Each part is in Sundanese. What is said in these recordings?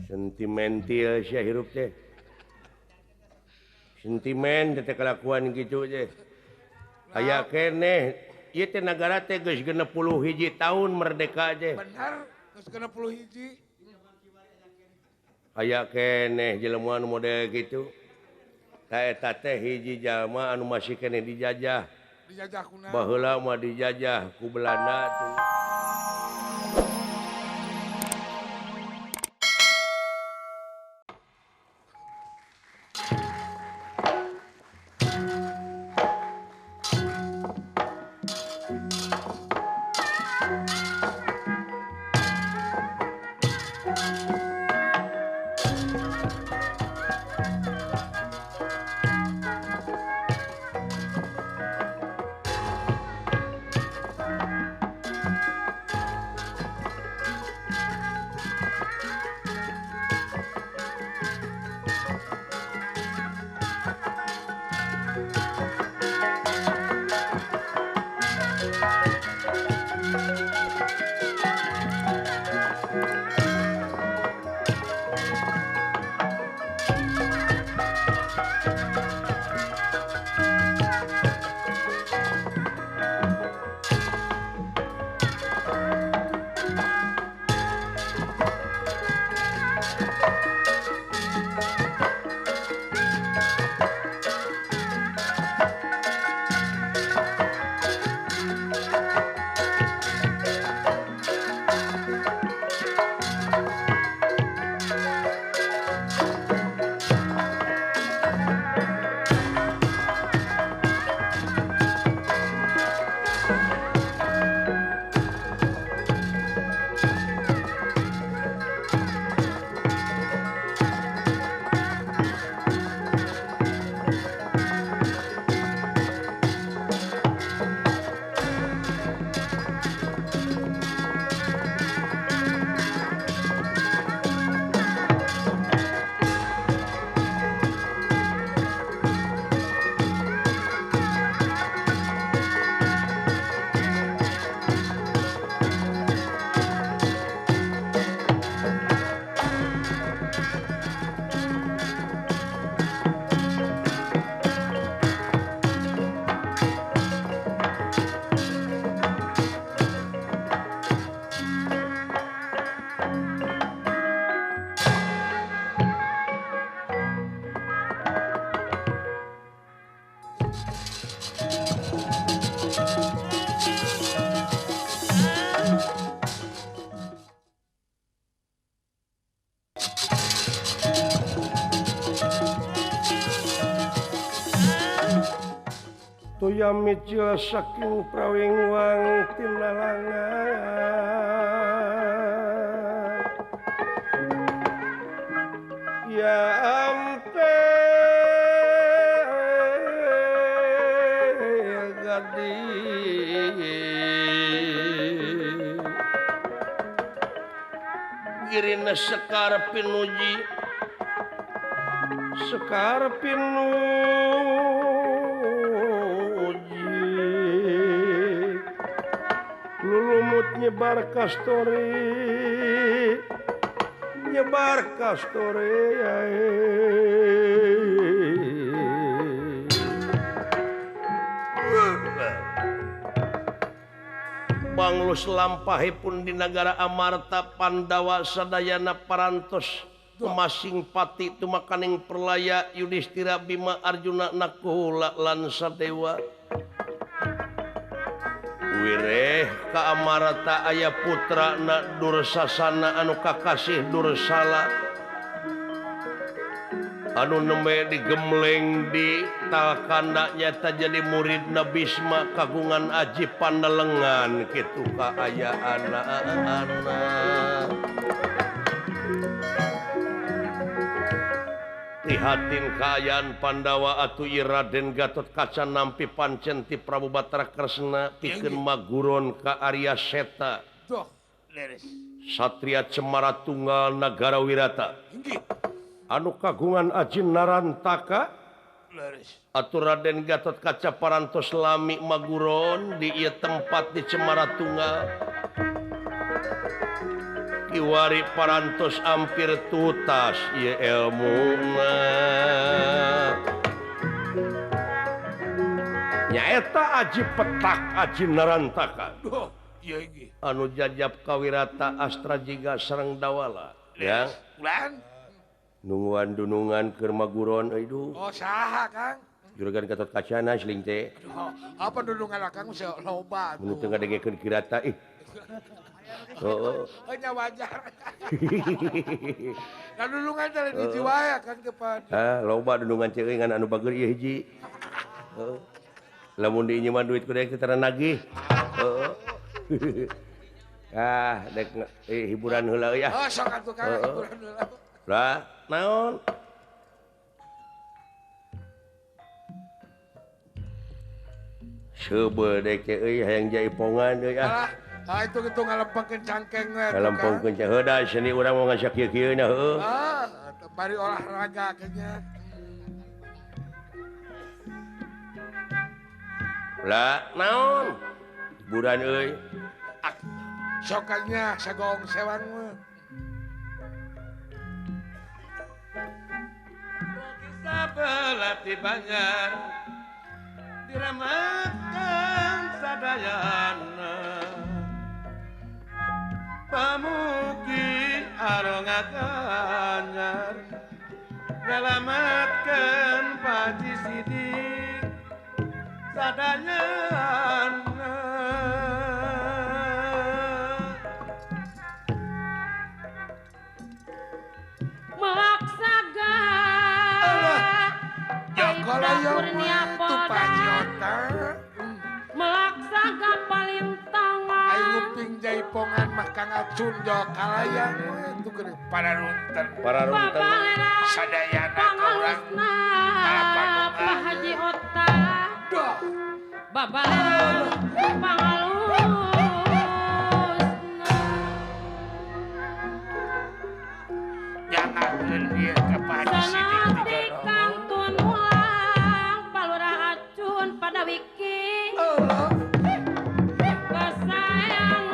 Sentimental sia hirup teh. Sentimen teh kelakuan gitu teh. Aya keneh ieu teh nagara teh geus 61 tahun merdeka teh. Bener, geus 61. Aya keneh jelema anu model kitu. Ka eta teh hiji jalma anu masih keneh dijajah. Dijajah kuna. Baheula mah dijajah ku Belanda tuh. Toya mijil saking prawingwang tinalangan ya ampe gadi girina sekar pinuji sekar pinuji lulumut nyebar kastori nyebar kastori Banglus lampahipun di nagara Amarta Pandawa sadayana parantos tumasing pati tumakaning perlaya Yudhistira Bima Arjuna Nakula lan Sadewa. Wireh ka Amarta aya putra na Dursasana anu kakasih Dursala anu nembe digemleng di talkanda nyata jadi murid Bisma kagungan aji pandelengan kitu kaayaan anak-anak. Prihatin kaayaan Pandawa atuh ieu Raden Gatotkaca nampi pancen ti Prabu Batara Kresna pikeun maguron ka Arya Seta. Satria Cemara Tunggal Nagara Wirata. Anu kagungan aji Narantaka atuh Raden Gatotkaca parantos lami maguron di ieu tempat di Cemara Tunggal. Kiwari parantos ampir tutas ieu elmuna. Nyaeta aji petak aji narantaka. Anu jajab kawirata astra jiga sareng dawala. Ya. Nungguan dunungan keur maguron euy duh. Oh saha Kang? Juragan Gatot Kacana seling teh. Apa dunungan Kang loba atuh. Mun teu ngadengekeun kirata ih. Heeh. Oh nya wajar. Da dunungan teh hiji wae Kang depan. Ah, loba dunungan ceuing ngan anu bager ieu hiji. Heeh. Lamun diinjeman duit ku deui teh nagih. Heeh. Ah, dek hiburan heula euy ah. Oh, sok atuh Kang hiburan heula. Lah, naon? Seubeuh dek teh euy hayang jaipongan euy ah. Ah, itu gitu ngalempengkeun cangkeng we. Ngalempengkeun cangkeng heuh da seni urang mau ngasak kieu-kieu na heuh. Ah, bari olahraga kayaknya. Lah, naon? Hiburan euy. Sokannya sagong sewang mah. Belati Banjar diramatkan sadayana pamuki arongat anyar nyelamatkan Paji Sidik sadayana. Melaksaga melaksaga palintangan ayo nguping jaipongan mah Kang Acun Jakalayang itu geuning pararunten pararunten sadayana ka urang Pak Haji Ota babalerang pangalusna nyangakeun ieu ka Pak Haji Sidik pada wiki kasayang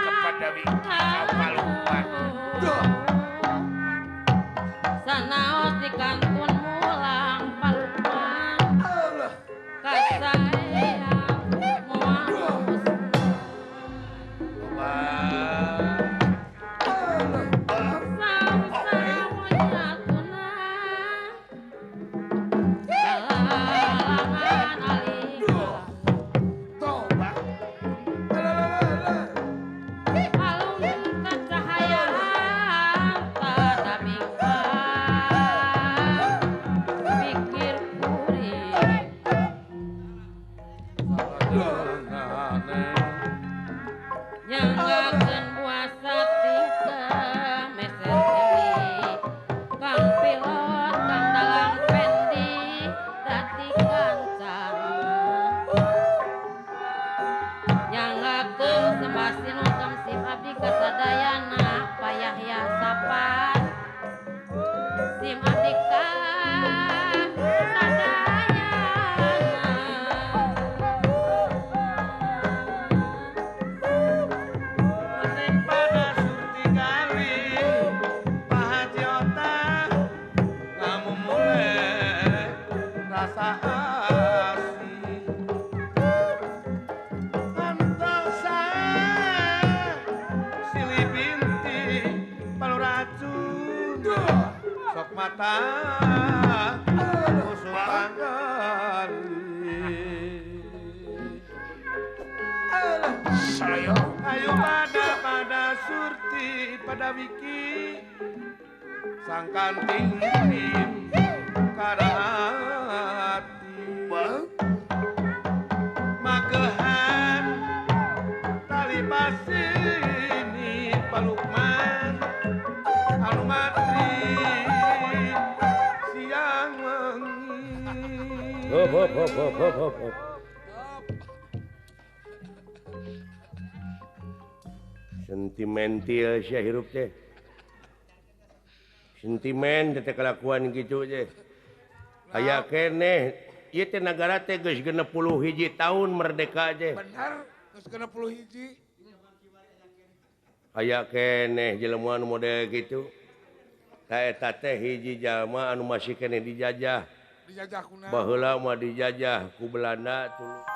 kepada wiki kapalupan sanaos di kantun mulang palupan kasayang moal Ayo pada surti pada wiki sangkan tinggi karati magehan tali pasini palukman anu matri siang wengi. Hop hop hop hop hop hop. Sentimental sia hirup teh. Sentimen teh kelakuan gitu teh. Aya keneh ieu teh nagara teh geus 61 tahun merdeka teh. Bener, geus 61. Aya keneh jelema anu model kitu. Ta eta teh hiji jalma anu masih keneh dijajah. Dijajah kuna. Baheula mah dijajah ku Belanda tuluy.